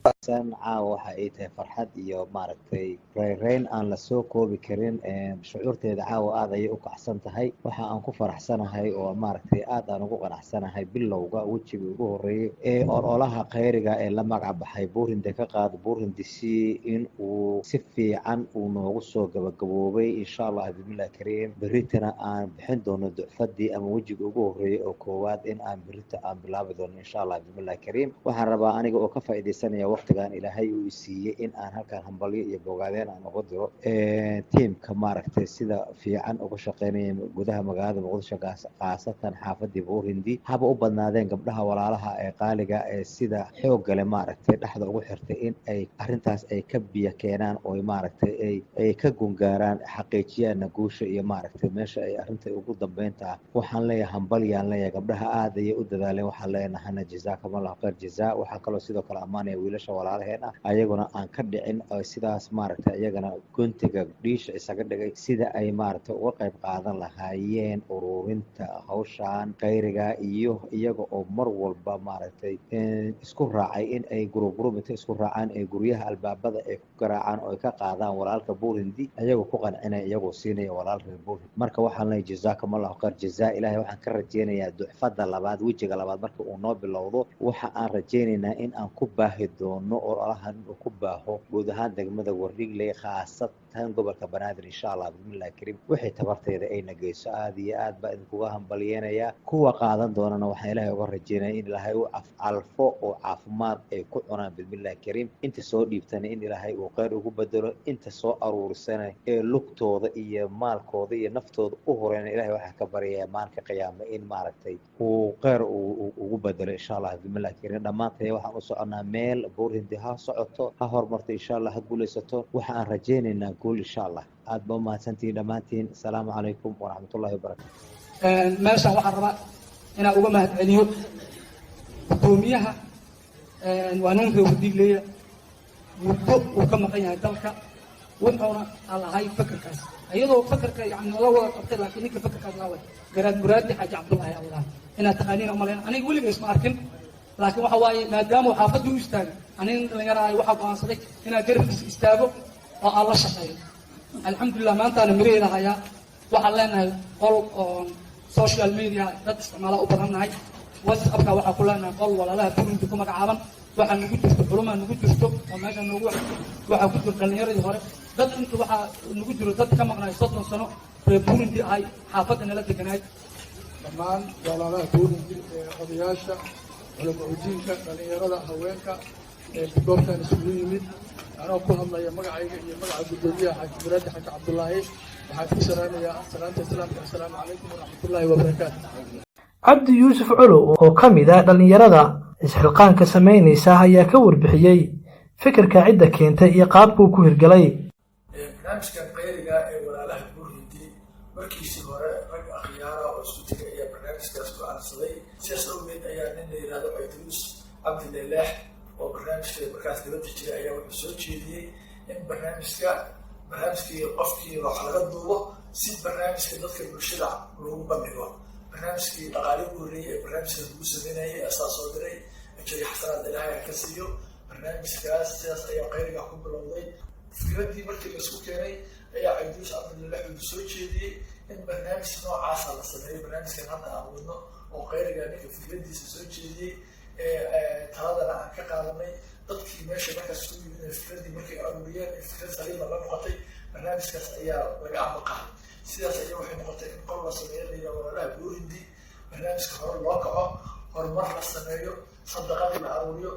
Caawa waxa ay tahay farxad iyo, maaragtay, reyreyn aan lasoo koobi karin. Shucuurteeda caawa aad ayay u kacsan tahay. Waxa aan ku faraxsanahay oo, maaragtay, aad aan ugu qanacsanahay bilowga wejigii ugu horreeyey ee ololaha khayriga ee la magac baxay Buurinde ka qaad Buurindi c in uu si fiican uu noogu soo gabagaboobay, insha Allah bismillahi kariim. Berritana aan bixin doono ducfadii ama wejiga ugu horreeyey oo koowaad in aan berrita aan bilaabi doono, insha Allah bismillahi kariim. Waxaan rabaa aniga oo ka faa'iidaysanaya waqtigan Ilaahay uu siiyey in aan halkan hambalyo iyo bogaadeen aan uga diro tiimka, maaragtay, sida fiican uga shaqeynaya gudaha magaalada Muqdisho, khaasatan xaafadii Buurindi, haba u badnaadeen gabdhaha walaalaha ee qaaliga ee sida xoogga leh, maaragtay, dhexda ugu xirtay in ay arrintaas ay ka biyo keenaan oo, maaragtay, ay ka gungaaraan, xaqiijiyaanna guusha iyo, maaragtay, meesha ay arrinta ugu dambeynta. Waxaan leeyahay hambalyaan leeyahay gabdhaha, aad ayay u dadaaleen. Waxaan leenahana jazaakum Allahu khayr jazaa. Waxaa kaloo sidoo kale ammaanaya wiilasha walaalaheen ah, ayaguna aan ka dhicin, sidaas, maaragtay, iyagana guntiga dhiisha isaga dhigay sida ay, maaragtay, uga qayb qaadan lahaayeen ururinta hawshan khayriga, iyo iyaga oo mar walba, maaragtay, isku raacay in ay group group inta isku raacaan ay guryaha albaabada ay ku garaacaan oo ay ka qaadaan walaalka Buurindi, iyagoo ku qancinaya, iyagoo siinaya walaal reer Buurindi. Marka waxaan leeyahay jazaakum Allahu khayr jazaa. Ilaahay waxaan ka rajeynayaa ducfada labaad, wejiga labaad marka uu noo bilowdo, waxa aan rajeynaynaa in aan ku baahi doono ololahan inuu ku baaho guud ahaan degmada Wardhigley, khaasatan gobolka Banaadir, insha Allah bismillahi kariim, wixii tabarteeda ayna geyso. Aada iyo aad baa idinkuga hambalyeenayaa. Kuwa qaadan doonana waxaan Ilaahay uga rajeynaya in Ilaahay u afcalfo oo caafimaad ay ku cunaan bismillahi kariim. Inta soo dhiibtana in Ilaahay uu kheyr ugu bedelo, inta soo aruurisana ee lugtooda iyo maalkooda iyo naftooda u horeyna Ilahay waxaa ka baryaya maalinka qiyaame in, maaragtay, uu kheyr ugu bedelo, insha Allah bismillahi kariim. Dhammaantay waxaan u soconaa meel Buurindi ha socoto, ha horumarto, insha Allah, ha guulaysato. Waxa aan rajeynaynaa guul, insha Allah. Aad ba umahadsantihiin dhammaantiin. Asalaamu calaykum waraxmatullahi wabarakatu. Meeshaan waxaan rabaa inaan uga mahad celiyo guddoomiyaha. Waa nin reer Wardhiigleya, muddo uu ka maqan yahay dalka, wuxuuna lahay fakerkaas, iyadoo fakerka yani la wada qabtay, laakiin ninka fakerkaas laa Garaad Muraadi Xaaji Cabdullaahi Allah inaad taqaaniin umalayn. Aniga weligays ma arkin, laakiin waxa waaye maadaama uu xaafaddii u istaagay, aniga dhalinyaro ahay, waxaa go'aansaday inaan garabkiisa istaago oo aan la shaqeeyo. Alxamdulilah, maantaana miraheeda hayaa. Waxaan leenahay qol oo social media dad isticmaala u badannahay. WhatsAppka waxaa ku leenahay qol Walaalaha Burundi ku magacaaban. Waxaa nagu jirto culumaa nagu jirto oo meesha noogu, waxaa ku jiro dhallinyaradii hore, dad inta waxaa nagu jiro dad ka maqnaay 30 sano, reer Burundi ahay, xaafadda nala deganaay. Dhammaan walaalaha Burundi ee odayaasha, culamo udiinka, dhallinyarada, haweenka ee goobtan isugu yimid, anoo ku hadlaya magacayga iyo magaca guddoomiyaha Xaaji Muraadi Xaaji Cabdullaahi, waxaan ku salaamayaa salaanta Islaamka: assalaamu calaykum waraxmatullaahi wabarakaatu. Cabdi Yuusuf Colow oo ka mid ah dhallinyarada isxilqaanka samaynaysa ayaa ka warbixiyey fikirka cidda keentay iyo qaabkuu ku hirgalay. Barnaamijkan khayriga ee Walaalaha Buurhindi markiisii hore rag akhyaara oo isku tegay ayaa barnaamijkaas go-aansaday. Sidaas awgeed ayaa nin la yihahdo Cayduruus Cabdi Leeleex oo barnaamijka markaas dibadda jiray ayaa wuxuu soo jeediyey in barnaamijkii qofkii wax laga duubo si barnaamijka dadka bulshada lagu bandhigo. Barnaamijkii dhaqaali ugu horreeyey ee barnaamijka lagu sameynayay asaa soo diray. Ajari xasanaad Ilaahay ha ka siiyo. Barnaamijkaas sidaas ayaa khayriga ku bilowday. Fikraddii markii laisku keenay ayaa Cayduus Cabdillah wuxuu soo jeediyey in barnaamij noocaasa la sameeyo. Barnaamijkan hadda aan wadno oo khayriga ninka fikraddiisa soo jeediyey, taladana aan ka qaadanay, dadkii meesha markaas isku yimid fikraddii markay aruuriyeen, fikrad saliima la noqotay, barnaamijkaas ayaa laga amba qaaday. Sidaas ayaa waxay noqotay in qol la sameeyo la yidhaha Walaalaha Buurindi, barnaamijka hore loo kaco, horumar la sameeyo, sadaqadii la aruuriyo.